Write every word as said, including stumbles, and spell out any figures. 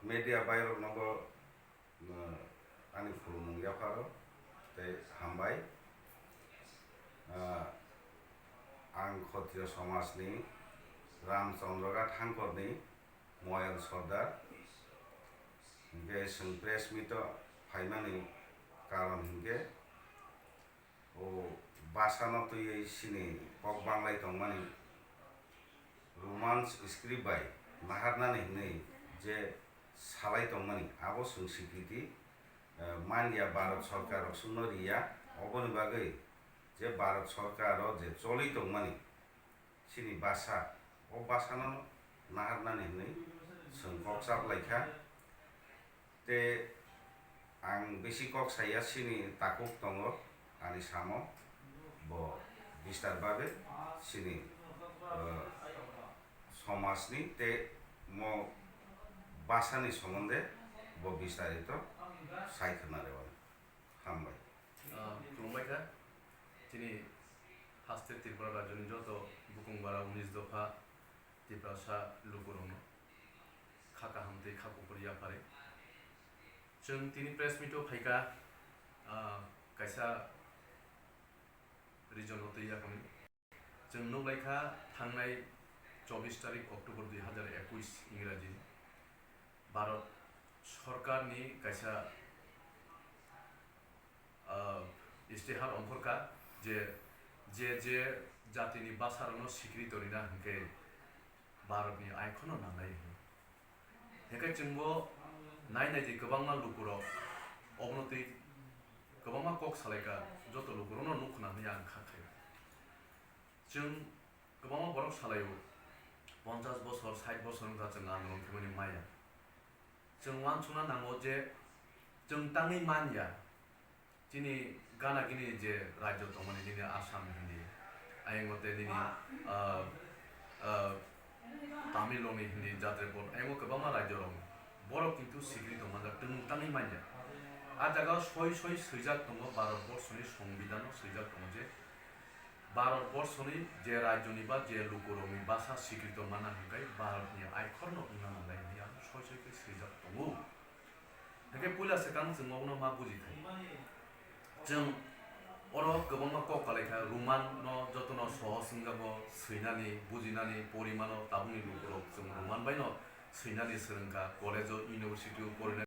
Media bairok nogo, uh, ani khulumung yapharo tei hambai. Uh, ang Khotriyo somajni Ramchandra Ghat hangkorni Moyal Sordar. Hinkhe chwng press meet o phaimani karon hinkhe o bwsano twiwi chini kok banglai tongmani Roman script bai naharnani hwnwi je salai tongmani abo chwng sikriti, eh, manya Bharat Sorkar rok chwngno riya, oboni bagwi je Bharat Sorkar o je choli tongmani chini bwsa, o bwsano naharnani hwnwi chwng kok chaplaikha. Tei ang bisi kok saya, chini takhuk tongo ani samo, bo bistar babe chini, eh, somajni tei mo bwsani somonde bo bistarito sai khwna rwmani. Hambai. Ah, khulumbai kha. Chini haste Tripura rajyoni joto bukung bara unis dopha Tiprasa lukurokno kha kaham tei kha kuphur yaphari. Chwng tini press meet o phaikha, ah, kaisa reason o twi yaphani. Chwng nuklaikha thangnai chobbish tarik October dui hazar ekush Ingraji Bharat Sorkarni kaisa, ah, istihar ongkhorkha je, je, je jatini bwsarokno sikrito rina hinkhe Bharatni aikhorno nangnai hwnwi. Hinkhe chwngbo nai nai di kwbangma lukurok obono twi kwbangma kok salaikha, joto lukurokno nuk khna hwnwi ang kha khaio. Chwng kwbangma borok salaio, ponchas bosor, sait bosor wngkha chwng andolon khaimani maya. Chwng uansukna nango je chwng tangwi manya, chini gana gini je rajyo tongmani, nini Assam hindi, ayang tei nini, ah, ah, Tamil rokni hindi Jatrepot, ayang kwbangma rajyo rok, borok kintu sikri tongmani twmwng tangwi manya. A jaga soi soi swijak tongo Bharat borsoni Songbidhano, swijak tongo je Bharat borsoni je rajyoni ba je lukurokni bwsa sikrito mana hwnkhe Bharatni aikhorno wngna nangnai hwnwi ang soi soi khe swijak tongo. Hwnkhe puila swkang chwng obono ma buji thai. Chwng oro kwbangma kok kalaikha, Roman no jotono sohos wngjago swinani, bujinani, porimano, tabukni lukurok chwng Roman baino swinani swrwngkha, college o, university o, porina